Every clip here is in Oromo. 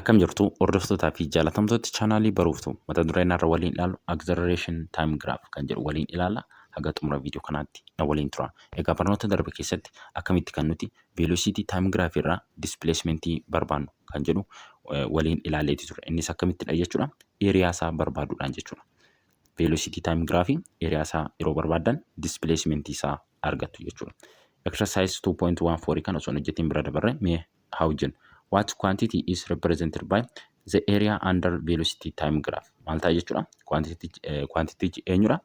Akkam jirtu, hordoftootaa fi jaalatamtoota chaanaalii Baruuftuu? Mata dureen har'a waliin ilaallu acceleration time graph kan jedhu waliin ilaalla. Haga xumura viidiyoo kanaatti na waliin tura. Egaa barnoota darbe keessatti akkamitti kan nuti velocity time graph irraa displacement barbaannu kan jedhu waliin ilaaleeti ture. Innis akkamittidha jechuudha? Area isaa barbaaduudhaan jechuudha. Velocity time graph area isaa yeroo barbaaddan displacement isaa argattu jechuudha. Exercise 2.14 kan osoo hin hojjetiin bira dabarre mee haa hojjennu. What quantity is represented by the area under velocity time graph? Maal ta'a jechuudha? Quantity eenyudha?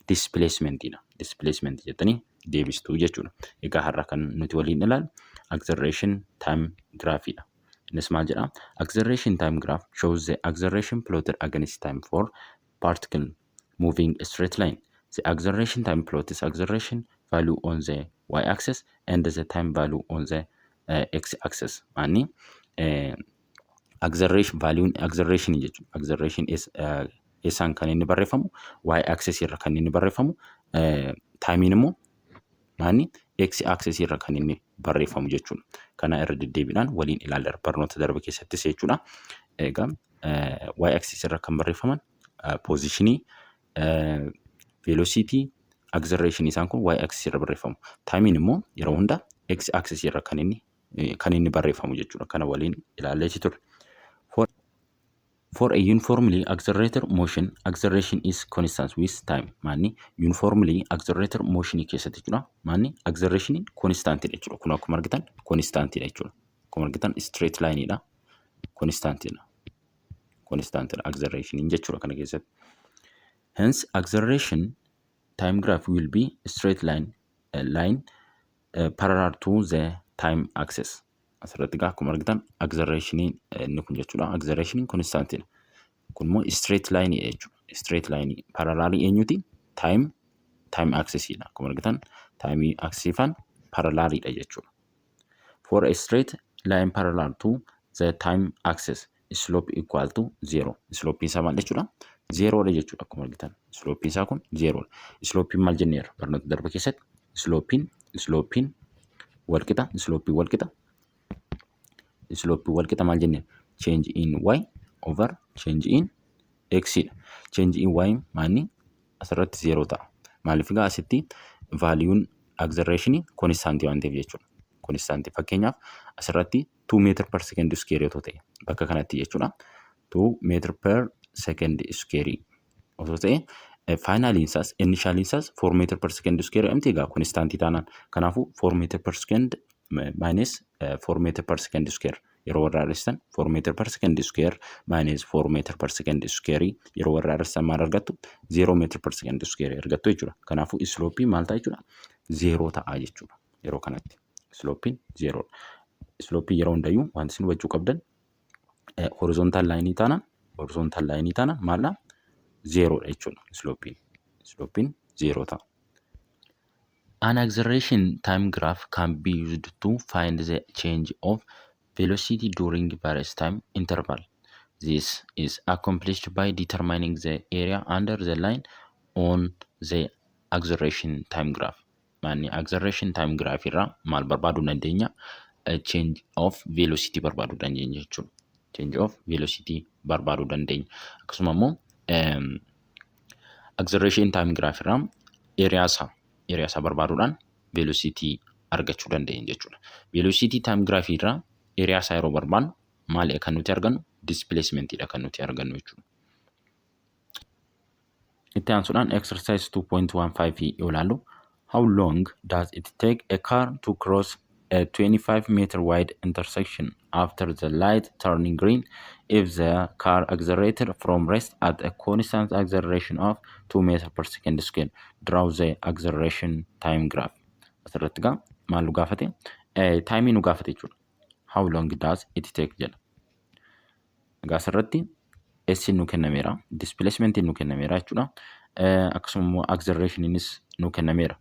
Displacementidha. Displacement jettanii deebistuu jechuudha. Egaa har'a kan nuti waliin ilaallu acceleration time graphidha. Innis maal jedhaa? Acceleration time graph shows the acceleration plotted against time for particle moving a straight line. The acceleration time plot is acceleration value on the y-axis and the time value on the x-axis. Maanni acceleration value acceleration jechuudha. Acceleration is eessaan kan inni barreeffamu? Y-axis irra kan inni barreeffamu. Timeiin immoo maanni? X-axis irra kan inni barreeffamu jechuudha. Kana irra deddeebiidhaan waliin ilaalla barnoota darbe keessattis jechuudha. Egaa y-axis irra kan barreeffaman positionii, velocity, acceleration, isaan kun y-axis irra barreeffamu. Timeiin immoo yeroo hunda x-axis irra kan inni barreeffamu jechuudha. Kana waliin ilaalleeti ture. For a uniformly accelerated motion, acceleration is constant with time. Maanni uniformly accelerated motion keessatti jechuudha. Maanni acceleration constant dha jechuudha. Kun akkuma argitan constant dha jechuudha. Akkuma argitan straight line dha. Constant dha. Constant dha acceleration jechuudha kana keessatti. Hence, acceleration time graph will be straight line parallel to the time axis. Asirratti egaa akkuma argitan accelerationiin inni kun jechuudha. Accelerationiin constantiidha. Kun immoo straight line jechuudha. Straight line parallelii eenyuti? Time axisiidha. Akkuma argitan time axisii faana paralleliidha jechuudha. For a straight line parallel to the time axis, slope equal to zero. Slope isaa maal jechuudha? Zeroodha jechuudha akkuma argitan. Slope isaa kun zeroodha. Slope maal jenneerra barnoota darbe keessatti? Slope walqixa maal jenneerra? Change in y over change in x dha. Change in y maanni? Asirratti zero ta'a. Maaliif? Egaa asitti valueun acceleration constantii waan ta'eef jechuudha. Constantii, fakkeenyaaf, asirratti 2 meter per second square otoo ta'e bakka kanatti jechuudha. 2 meter per second square otoo ta'e, finaliin isaas initialiin isaas 4 meter per second square mti egaa constantii taanaan. Kanaafuu 4 meter per second minus 4 meter per second square yeroo warra hir'istan, 4 meter per second square minus 4 meter per second square yeroo warra hir'istan maal argattu? 0 meter per second square argattu jechuudha. Kanaafuu slopeii maal ta'a jechuudha? 0 ta'a jechuudha. Yeroo kanatti slopeiin 0. Slopeii yeroo hundayyuu wanti isin hubachuu qabdan, horizontal lineii taanaan, horizontal lineii taanaan maal? Zeroodha jechuudha slopeiin. Slopeiin zero ta'a. An acceleration time graph can be used to find the change of velocity during various time interval. This is accomplished by determining the area under the line on the acceleration time graph. Maanni acceleration time graph irraa maal barbaaduu dandeenya? Change of velocity barbaaduu dandeenya jechuudha. Change of velocity barbaaduu dandeenya. Akkasuma immoo acceleration time graph irraa area isaa barbaaduudhaan velocity argachuu dandeenya jechuudha. Velocity time graph irraa area isaa yeroo barbaannu maali kan nuti argannu? Displacementiidha kan nuti argannu jechuudha. Itti aansuudhaan exercise 2.15 yoo ilaallu, how long does it take a car to cross a 25-meter wide intersection after the light turning green if the car accelerated from rest at a constant acceleration of 2 meter per second square? Draw the acceleration time graph. Asirratti egaa maal nu gaafate? Timeii nu gaafate jechuudha. How long does it take jedha. Egaa asirratti S nu kennameera. Displacement nu kennameera jechuudha. Akkasuma immoo accelerationinis nu kennameera.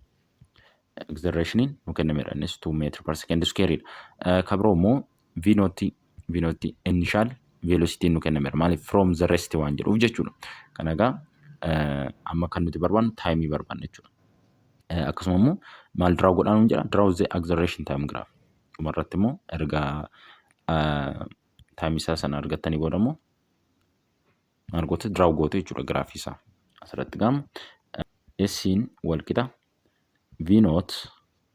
Accelerationiin nu kennameera. Innis 2 meter per second square dha. Kan biroo immoo V naught, initial velocity nu kennameera. Maaliif? From the rest waan jedhuuf jechuudha. Kana egaa amma kan nuti barbaannu timeii barbaanna jechuudha. Akkasuma immoo maal draw godhaa nuun jedha? Draw the acceleration time graph. Dhumarratti immoo erga Timeii isaa sana argattanii booda immoo maal gootu? Draw gootu jechuudha giraafii isaa. Asirratti gaafa S'n wal qixa V naught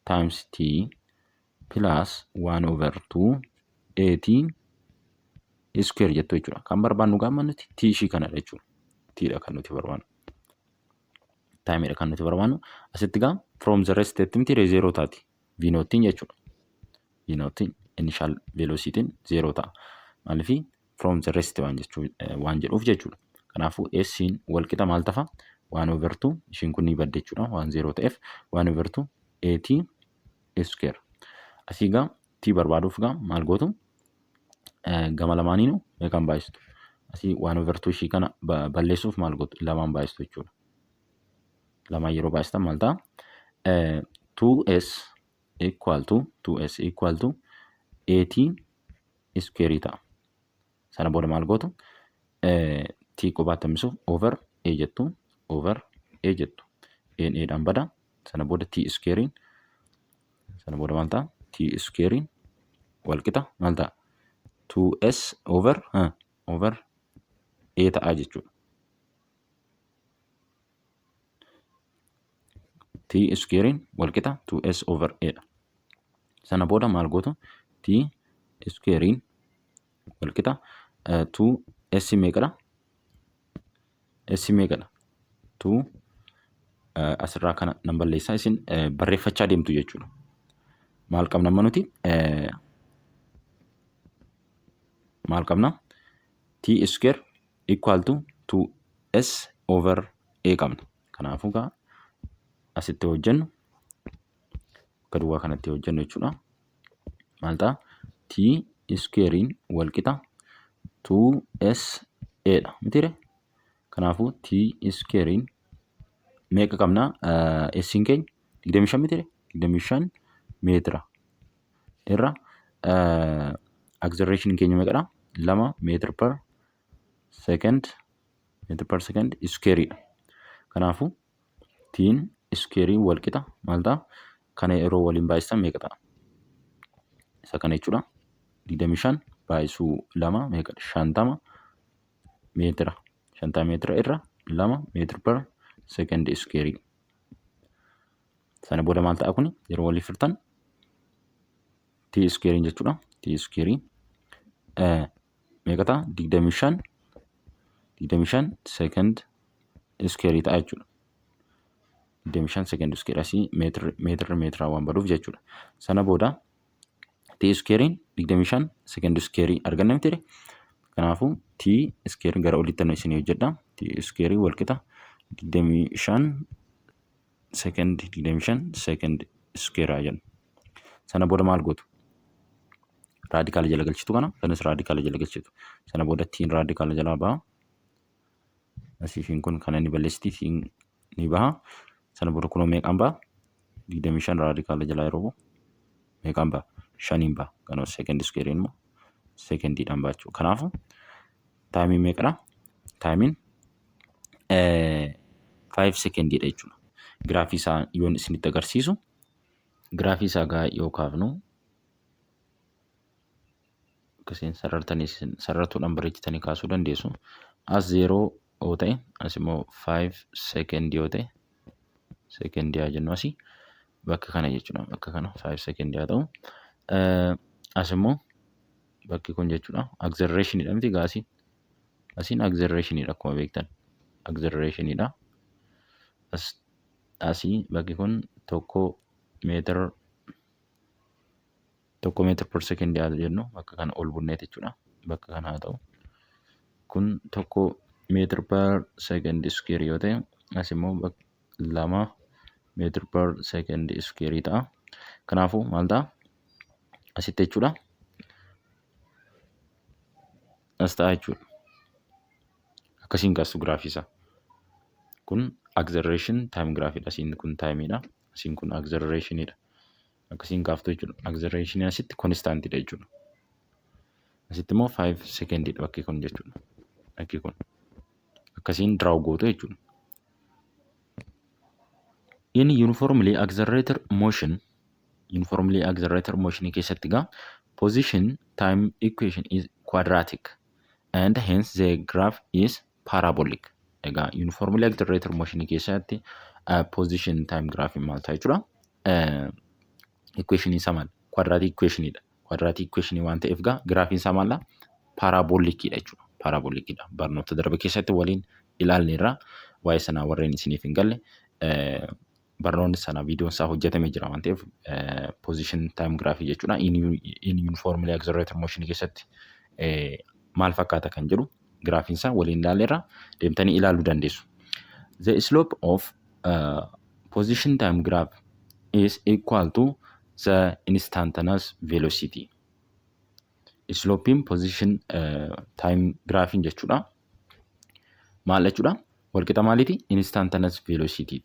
times T plus 1 over 2 AT square jettu jechuudha. Kan barbaannu gaama nuti T ishii kanadha jechuudha. T dha kan nuti barbaannu. Timeiidha kan nuti barbaannu. Asitti gaa from the rest itti miti zeeroo taati. V naughtiin jechuudha. V naughtiin, initial velocity'n zeeroo ta'a. Maaliifii? From the rest waan jechuu waan jedhuuf jechuudha. Kanaafuu S'n wal qixa maal tafa? 1 over 2, ishiin kun ni badde jechuudha waan zeeroo ta'eef, 1 over 2 AT square. Asii gaa T barbaaduuf gaa maal gootu? Gama lamaaniinuu meeqaan baay'istu? Asii 1 over 2 ishii kana balleessuuf maal gootu? Lamaan baay'istu jechuudha. Lamaan yeroo baay'istan maal ta'a? 2S equal to 2S equal to AT square ta'a. Sana booda maal gootu? T qobaatti hambisuuf over A jettu, over A jettu. A'n A'dhaan bada. Sana booda T squarein, sana booda maal ta'a? T squarein wal qixa maal ta'a? 2S over A ta'a jechuudha. T squarein wal qixa 2S over A dha. Sana booda maal gootu? T squarein wal qixa 2S meeqadha? S meeqadha? 2 asirraa kana nan balleessaa, isin barreeffachaa deemtu jechuudha. Maal qabna amma nuti? Maal qabna? T square equal to 2S over A qabna. Kanaafuu gaa asitti hojjennu, bakka duwwaa kanatti hojjennu jechuudha. Maal ta'a? T squarein wal qixa 2S A dha. Mitiire? Kanaafuu T squarein meeqa qabna? S'n keenya 25 mitiire? 25 meetira irra acceleration keenya meeqadha? 2 meter per second, meter per second square dha. Kanaafuu T'n square wal qixa maal ta'a? Kana yeroo waliin baay'isan meeqa ta'a? Isa kana jechuudha. 25 baay'isuu 2 meeqadha? 50 meetira. 50 meetira irra 2 meter per second square. Sana booda maal ta'a kuni yeroo waliif hirtan? T square jechuudha. T square meeqa ta'a? 25 25 second square ta'a jechuudha. 25 second square, asii meetirri meetirri meetiraa waan baduuf jechuudha. Sana booda T squarein 25 second square arganna miti? Kanaafuu T square gara olitti isinii hojjedha. T square wal qixa 25 second, 25 second square haa jennu. Sana booda maal gootu? Raadikaala jala galchitu kana, kanas raadikaala jala galchitu. Sana booda T'n raadikaala jalaa baha. Asii ishiin kun kana ni balleessiti, T'n ni baha. Sana booda kunoo meeqaan baha? 25 raadikaala jalaa yeroo bahu meeqaan baha? Shaniin baha. Kanoo second square immoo secondiidhaan baha jechuudha. Kanaafuu timeiin meeqadha? Timeiin 5 secondiidha jechuudha. Giraafii isaa yoon isinitti agarsiisu, giraafii isaa gaa yoo kaafnu, akkasiin sarartanii, sarartuudhaan bareechitanii kaasuu dandeessu. As zeeroo yoo ta'e, as immoo 5 second yoo ta'e, secondii haa jennu, asii bakka kana jechuudha. Bakka kana 5 secondii haa ta'u. As immoo bakki kun jechuudha accelerationidha miti gaasii? Asiin accelerationidha, akkuma beektan. Accelerationidha. As asii bakki kun 1 meetira, 1 meter per secondii haa jennu, bakka kana ol bunneet jechuudha. Bakka kana haa ta'u. Kun 1 meter per second square yoo ta'e, as immoo 2 meter per second square ta'a. Kanaafuu maal ta'a? Asitti jechuudha. As ta'a jechuudha. Akkasiin kaastu giraafii isaa. Kun acceleration time giraafiidha. Asiin kun timeiidha. Asiin kun accelerationidha. Akkasiin kaaftu jechuudha. Acceleration asitti constantidha jechuudha. Asitti immoo 5 secondiidha bakki kun jechuudha. Bakki kun. Akkasiin draw gootu jechuudha. In uniformly accelerated motion, uniformly accelerated motion keessatti gaa Position time equation is quadratic and hence the graph is parabolic. Egaa uniformly accelerated motion keessatti position time graph maal ta'a jechuudha? Equation isaa maal? Quadratic equationidha. Quadratic equation waan ta'eef egaa giraafiin isaa maal? Parabolicidha jechuudha. Parabolicidha. Barnoota darbe keessatti waliin ilaalleerra. Waa'ee sanaa warreen isiniif hin galle, barnoonni sana viidiyoon isaa hojjetamee jira waan ta'eef, position time graph jechuudha. In uniformly accelerated motion keessatti maal fakkaata kan jedhu giraafiin isaa waliin ilaalleerra, deemtanii ilaaluu dandeessu. The slope of position time graph is equal to the instantaneous velocity. Slopeiin position time graphiin jechuudha. Maal jechuudha? Walqixa maaliiti? Instantaneous velocity.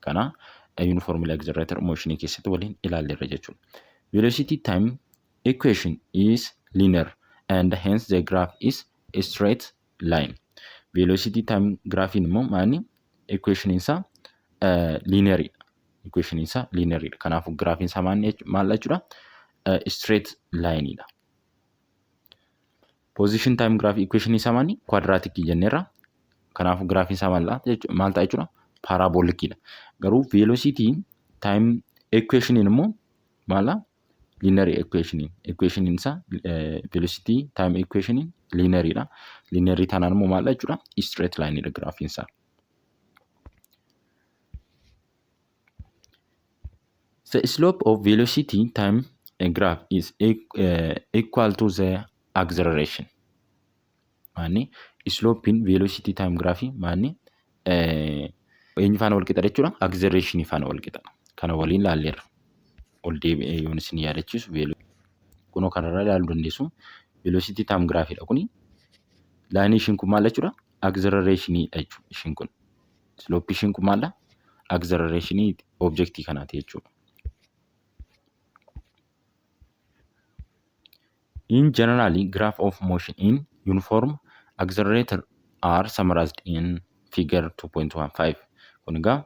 Kana uniformly accelerated motion keessatti waliin ilaalleerra jechuudha. Velocity time equation is linear and hence the graph is a straight line. Velocity time graphiin immoo maali? Equation isaa linearidha. Equation isaa linearidha. Kanaafuu giraafiin isaa maal jechuudha? Straight lineidha. Position time graph equation isaa maali? Quadratic jenneerra. Kanaafuu giraafiin isaa maal ta'a jechuudha? Parabolicidha. Garuu velocity time equationiin immoo maala? Linear equationiin. Equationiin isaa velocity time equationiin linearidha. Linear taanaan immoo maal jechuudha? Straight lineidha giraafiin isaa. The slope of velocity time graph is equal to the acceleration. Maanni slopeiin velocity time graph maanni eenyu faana wal qixa jechuudha? Acceleration faana wal qixa. Kana waliin laalleerra. Ol deebi'ee yoon isin yaadachiisu, kunoo kanarraa ilaaluu dandeessu. Velocity time graph dha kuni. Lineii ishiin kun maal jechuudha? Acceleration dha jechuudha ishiin kun. Slope ishiin kun maal? Acceleration objectii kanaati jechuudha. In generally, graph of motion in uniform accelerator are summarized in figure 2.15. Kun egaa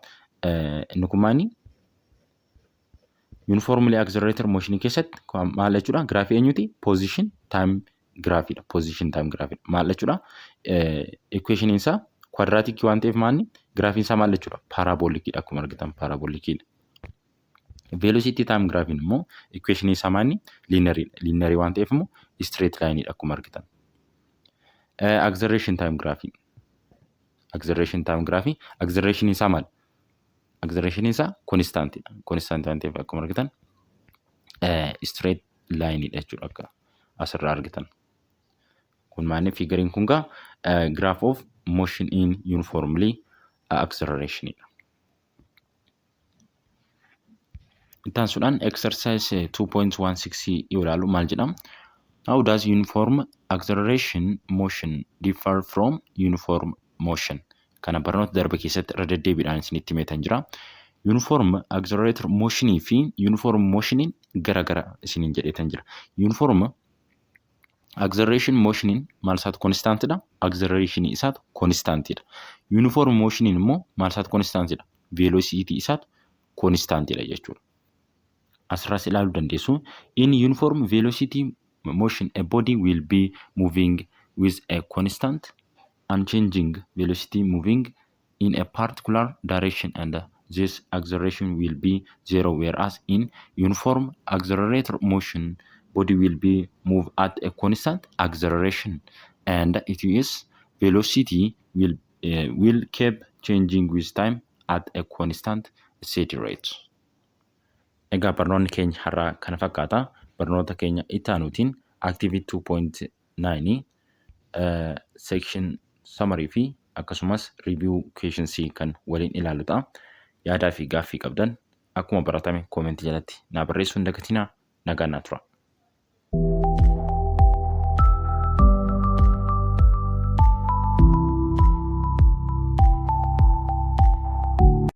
inni kun maali? Uniformly accelerator motion keessatti maal jechuudha? Giraafii eenyuti? Position time graphiidha. Position time graphiidha. Maal jechuudha? Equation isaa quadratic waan ta'eef maali? Giraafiin isaa maal jechuudha? Parabolicidha, akkuma argitan parabolicidha. Velocity time graphiin immoo equation isaa maali? Linearidha. Linear waan ta'eef immoo straight lineidha akkuma argitan. Acceleration time graphii. Acceleration time graphii. Acceleration isaa maal? Acceleration isaa constantidha. Constant waan ta'eef akkuma argitan straight lineidha jechuudha akka asirraa argitan. Kun maali? Figureiin kun gaa graph of motion in uniformly acceleration dha. Itti aansuudhaan exercise 2.16 yoo ilaallu maal jedhama? How does uniform acceleration motion differ from uniform motion? Kana barnoota darbe keessatti irra deddeebiidhaan isinitti himeetan jira. Uniform accelerator motionii fi uniform motioniin gara gara isiniin jedheetan jira. Uniform acceleration motioniin maal isaatu constantidha? Acceleration isaatu constantidha. Uniform motioniin immoo maal isaatu constantidha? Velocity isaatu constantidha jechuudha. Asirraas ilaaluu dandeessu. In uniform velocity motion, a body will be moving with a constant unchanging velocity moving in a particular direction, and this acceleration will be zero, whereas in uniform accelerator motion, body will be move at a constant acceleration and its velocity will keep changing with time at a constant steady rate. Egaa barnoonni keenya har'aa kana fakkaata. Barnoota keenya itti aanuutiin activity 2.9 section summary fi akkasumas review questions kan waliin ilaallu ta'a. Yaadaa fi gaaffii qabdan akkuma baratame commentii jalatti naa barreessuu hin dagatinaa. Nagaan naa tura.